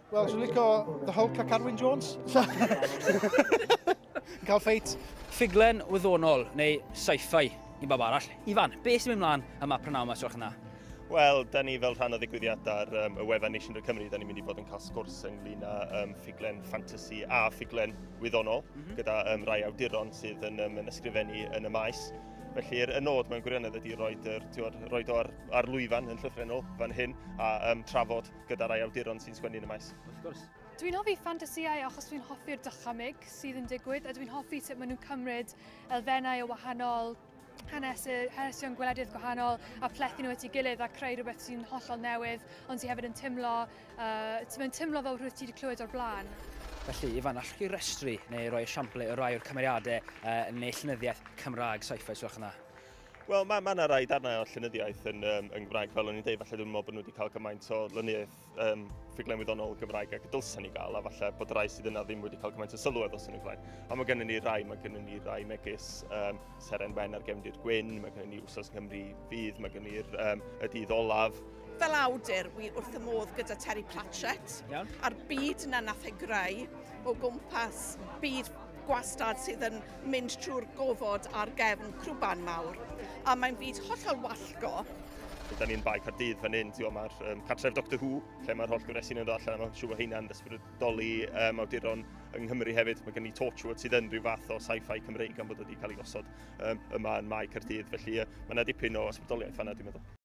Wel, swn licio The Hulk a Carwyn Jones. Cael ffeit. Ffuglen wyddonol, neu sci-fi i bawb arall. Ifan, beth sy'n mynd mlaen yma prynawn yma, swch yna? Wel, da ni fel rhan o ddigwyddiad ar y wefan Nation Cymru, da ni'n mynd i fod yn cael sgwrs ynglyn â ffuglen fantasy a ffuglen wyddonol, gyda rai awduron sydd yn ysgrifennu yn y maes. Felly, y nod mewn gwirionedd ydy roed o ar lwyfan yn llythrennol fan hyn a trafod gyda rai awduron sy'n sgwennu yn y maes. Wrth gwrs. Dwi'n hoffi ffantasïau achos dwi'n hoffi'r dychymyg sydd yn digwydd a dwi'n hoffi sut maen nhw'n cymryd elfennau o wahanol hanesion gwledydd gwahanol a plethu nhw at ei gilydd a creu rhywbeth sy'n hollol newydd ond sy'n hefyd yn teimlo, ti'n teimlo fel rhywbeth ti wedi clywed o'r blaen. Felly, Ifan, allwch chi restru neu roi esiample o rai o'r cymeriadau neu llenyddiaeth Cymraeg sci-fi swch yna? Wel, mae yna rai darnau o llenyddiaeth yn Gymraeg, fel o'n i'n deud, falle dwi'n meddwl bod nhw wedi cael gymaint o lenyddiaeth ffuglen wyddonol Gymraeg ag y dylsen ni gael, a falle bod rai sydd yna ddim wedi cael gymaint o sylw ddylsen nhw'n Gymraeg. Ond mae gennym ni rai, mae gennym ni rai megis Seren Wen ar Gefndir Gwyn, mae gennym ni Wsos Nghymru Fydd, mae gennym ni'r Y Dydd Olaf. Fel awdur, wi wrth y modd gyda Terry Pratchett. A'r byd yna nath ei greu o gwmpas byd gwastad sydd yn mynd trwy'r gofod ar gefn crwban mawr. A mae'n byd hollol wallgo. Da ni'n Bae Caerdydd fan hyn, ti'n mae'r cartref Doctor Who, lle mae'r holl gyfresi'n yn dod allan, mae'n siŵr bod heina'n ysbrydoli awduron yng Nghymru hefyd. Mae gen i Torchwood sydd yn rhyw fath o sci-fi Cymreig am bod wedi cael ei gosod yma yn Mae Caerdydd, felly mae yna dipyn o ysbrydoliaeth fanna, dwi'n meddwl.